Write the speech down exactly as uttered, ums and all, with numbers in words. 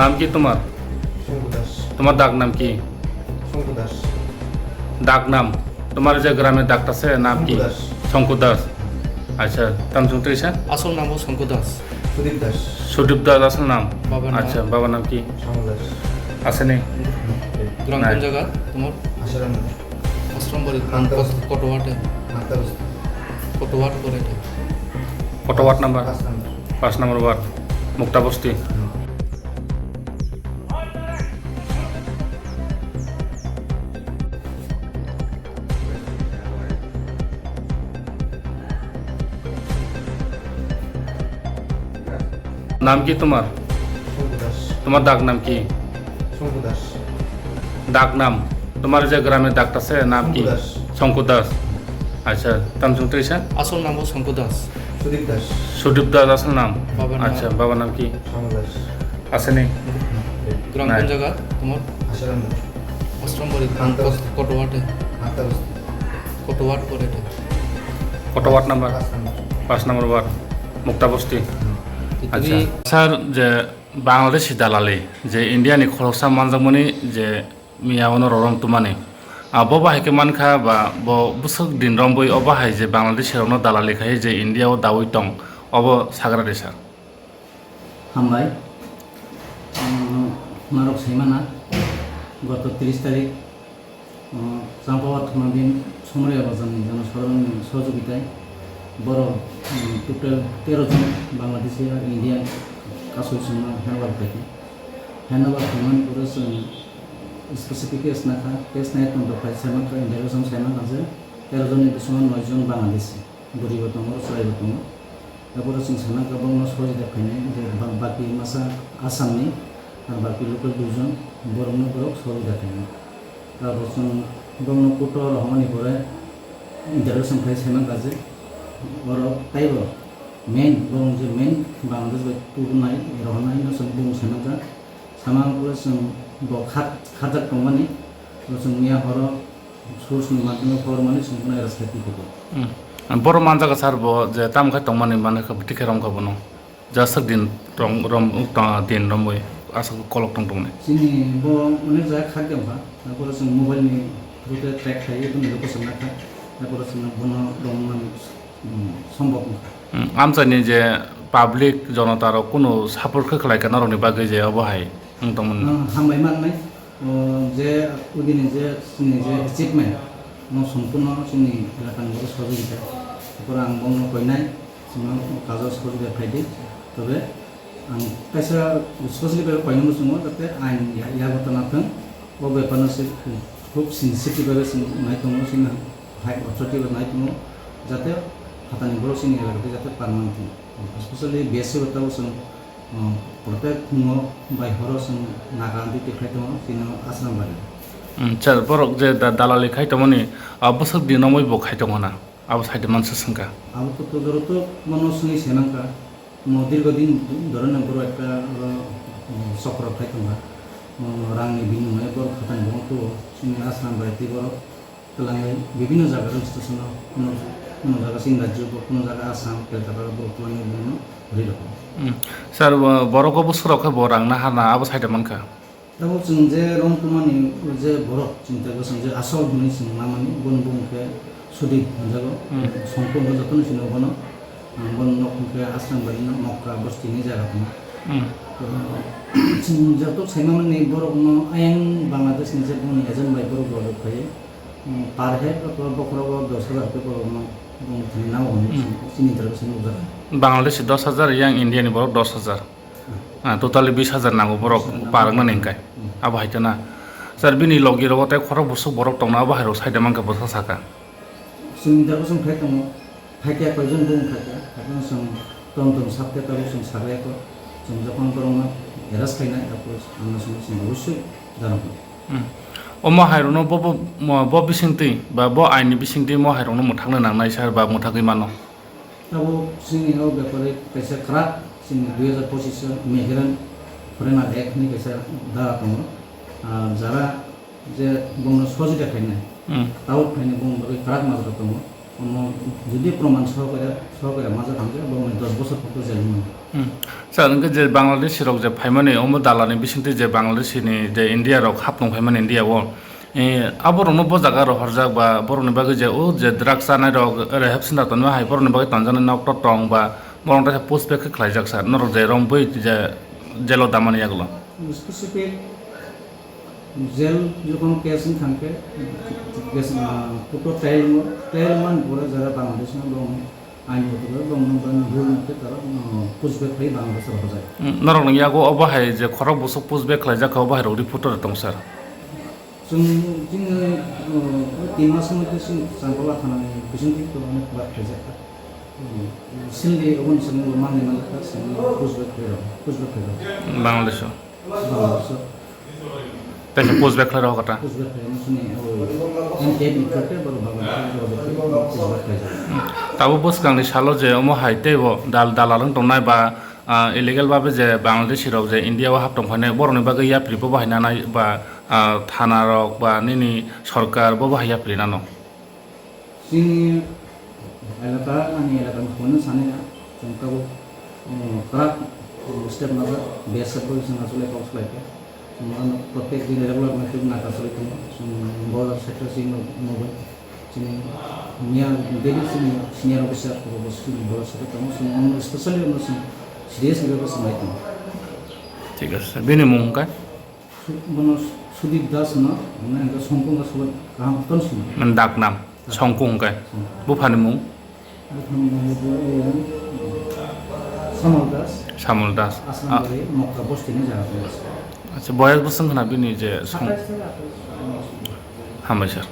নাম কি তোমার? শঙ্কু দাস। তোমার ডাক নাম কি? শঙ্কু দাস। ডাক নাম? তোমার যে গ্রামে ডাকটা আছে, নাম কি? শঙ্কু দাস। শঙ্কু দাস। আচ্ছা, তাম শুনতে গেছে? আসল নাম ও শঙ্কু দাস। সুদীপ দাস। সুদীপ দাস আসল নাম? বাবার নাম। আচ্ছা, বাবার নাম কি? শ্যামল দাস। আছে নি? গ্রাম কোন নাই। জায়গা তোমার? আশারাম। আশ্রম বাড়ি কোন মাত্রা কত-, বস্তি। কত ওয়ার্ডে? মাত্রা বস্তি। কত ওয়ার্ড করে এটা? কত ওয়ার্ড নাম্বার? পাঁচ নাম্বার। পাঁচ নম্বর ওয়ার্ড, মুক্তা বস্তি। হুম। নাম কি তোমার? শঙ্কু দাস। তোমার ডাক নাম কি? শঙ্কু দাস। ডাক নাম? তোমার যে গ্রামে ডাকটা আছে, নাম কি? শঙ্কু দাস। শঙ্কু দাস। আচ্ছা, তাম শুনতে গেছে? আসল নাম ও শঙ্কু দাস। সুদীপ দাস। সুদীপ দাস আসল নাম? বাবার নাম। আচ্ছা, বাবার নাম কি? শ্যামল দাস। আছে নি? গ্রাম নাই। কোন জায়গা তোমার? আশারাম। আশ্রম বাড়ি কোন মাত্রা কত-, বস্তি। কত ওয়ার্ডে? মাত্রা বস্তি। কত ওয়ার্ড করে এটা? কত ওয়ার্ড নাম্বার? পাঁচ নাম্বার। পাঁচ নম্বর ওয়ার্ড, মুক্তা বস্তি। হুম। তো আচ্ছা। তুমি স্যার, যে বাংলাদেশি দালালি, যে ইন্ডিয়ানি খরকsa manjakmani je miya ono rorom tumani, abo bahai khe mankha ba bo bwswk din rombwi obo hai je Bangladeshi rokno dalali khai je India o dawi tong, obo sagra de sir. Hambai. Umm, norok saimana, goto tris tarik, umm, Champawat Thuma Bhim Somraiya Bazarni jonosadharonni sohojogitayi borok, umm, total tero jon Bangladeshi ar Indian kasui chwngno handover khaikha. Handover khaimani pore chwng specific case nakha, case nai tongtong khai saimankha, interrogation saimankha je tero jonni bisingo noi jon Bangladeshi. Bwrwibo tongo, chwraibo tongo. Aphuru chwng sana kha bongno sohojita khainai, je ba-, baki masa Assamni, ar baki local duijon borokno borok sohojita khainai. Abo chwng bongno court-o rohormani pore interrogation khai saimang kha je oro taibo main, borok je main Bangladesh bai tubunai, rohornai hwnwi chwng bumung saimang kha. Samang pore chwng bo khat-, kharjak tongmani, bo chwng miya horo source ni madhyome khobor mani chwng bono arrest khai tongkha. Hmm. Borok manjago sir bo je tamo khe tongmani manwi khe bwtwi khe romkha bono. Jaswk din rom, rom, ta din romwi aswk kolok tong tongni. Chini bo onek jaga khak tongkha, taipore chwng mobile ni through khe track khaiwi bini location nakha, taipore chwng bono romnani, hmm, sombok wngkha. Hmm, amchaini je public jonota rok kunu support khe khlai kha norokni bagwi je obo hai wng tongmani. Hmm, hambai mannai. O je udini je chini je achievement, no sompurno chini elakani borok sohojogita. Taipore ang bono koinai, chwngno o kajo sohojogita khaidi. Tobe ang kaisa sohojogita khainai muchungo, jate ain ya-, yago tana thwng. O bepar no se khub sensitive bai se nai tongo, chini high authority bai nai tongo, jate phatani borok chini elakati jate parman thwng. Especially B S C bo tabuk chwng Umm, protek phungo bai horo chwng naga duty khai tongo, chini Asrambari. Umm, sir, borok je da-, dalali khai tongmani, ah, bwswk din romwi bo khai tongo na? Abo side mansa swngkha. Abo to, to joro to bono swngwi se nangkha. Mo dirgo din dhore no borok ekta, oro, umm, chokro khai tongkha. Umm, rangni binimoye borok khatani bo wngkha, chini Asrambari tei borok. Twlangwi bibinno jaga registration o, kuno, kuno jaga chini rajyo bo, kuno jaga Assam, Kolkata o borok twlangwi bibinno ri rokho. Hmm. Sir, bo-, borok o bwswk rok khe bo rang na harna abo side o mankha? Tabuk chwng je rong tumani je borok chini tei bwswng je asol hwnwi chwng mamani, bono bumung khe Sudip hwnjago. Hmm. Songkhu hwnwi jotono sino bono. Ang bono nok hwnkhe Asrambari no Mokka bosti hinwi jaga tongo. Hmm. To, chwng joto saimani borokno ayang Bangladesh ni je boni agent bai borok rojak phaiwi, hmm, per head o to bokhorogo dos hajar khe borokno boni thani nao hwnwi, hmm, chini interpretation nukjak. Bangladesh dos hajar, yang India ni borok dos hajar. Hmm. Ah, totally bis hajar nango borok. Bis hajar par nango. Wngnani hwnkhe. Hmm. Abo hai to na. Sir, bini logi rogo tei khorok bwswk borok tongna abo hai rok side o mankhe bwsa sakha. Chwng interpretation khai tongo. Phaikya koijon bumung phaikya, haikhe chwng tom tom sakte tabuk chwng sabaikho, chwng jokhon borokno arrest khainai, haikhe ang chwng chwng obosoi janokno. Hmm. Omo hairokno bo, bo, mo, bo bisingtwi ba bo aini bisingtwi mo hairokno mwthangna nangnai sir ba mwthagwi mano? Tabuk chini o bepare kaisa kwrak chini dui hajar pochis o Migrant Foreigner Act hinwi kaisa dhara tongo. Ah, jara je bongno sojita khainai. Hmm. Tabuk khainai bongni bagwi kwrak majra tongo. Omo jodi proman sohokare, sohokare majra tangkhe bongni dos bosor porjonto jel wngmano. Hmm. Sir, hwnkhe je Bangladeshi rok je phaimani, omo dalani bisingtwi je Bangladeshi ni je India rok hap tong phaimani India o, eh, aborokno bo jaga rohorjak ba borokni bagwi je o je drugs chanai rok rehab center tonma hai borokni bagwi tonjaknai nok to tong ba borok teisa push back khe khlaijak sir, norok je romwi je jail o damani yagulo. Specific jail jokhon case wng thangkhe, case, ah, court o trial wngkha, trial wngmani pore jara Bangladesh no borok ain mote borok no bani rule mote tara, ah, push back khlai Bangladesh rohorjak. Hmm, norok ni yago obo hai je khorok bwswk push back khlaijak kha, obo hai rok report o tong sir. Chwng chini, ah, tin mas mote chwng Changpala thana ni bising twi to onek bar khlaijak kha. Hmm, sindi oboni simi manwi manjak kha, simi push back khlai rok, push back khlai rok. Bangladesh o. Bangladesh o. Tei se push back khlai rok kata. Push back khlai rok sini, oh, M T F ni khe borok Bangladesh o push back khlai rok. Tabuk bwskangni salo je omo hai teibo dal-, dalal wng tongnai ba, ah, illegal babe je Bangladeshi rok je India o hap tong phainai borokni bagwi yapri bo bahai nanai ba, ah, thana rok ba nini sorkar bo bahai yapri nano. Chini elaka, ani elaka ni phone sani ya, chwng tabuk, um, kwrak, um, step najak, B S F bai chwng achuk lai kok salai kha. Chwng ano protek din regular meeting naka salai tongo. Chwng border sector chini no, no bai. Chini niya daily chini senior officer ko bo chini border sector tongo. Chwng ano specially ano chwng serious ni bagwi swng lai tongo. Thik ase, bini mung hwnkhe? Su-, bono Sudip Das no, mane hwnkhe Songkung hwnkhe sobo kaham ton sino. Mane dak nam, Songkung hwnkhe. Songkung. Buphani mung? Buphani mung hwnkhe, eh, Samol Das. Samol Das. Aslam Ah. Bari, Mokka Bosti ni jaga tong. Acha, boyas bwswng khna bini je Song-, Satais theke atais. Hambai sir.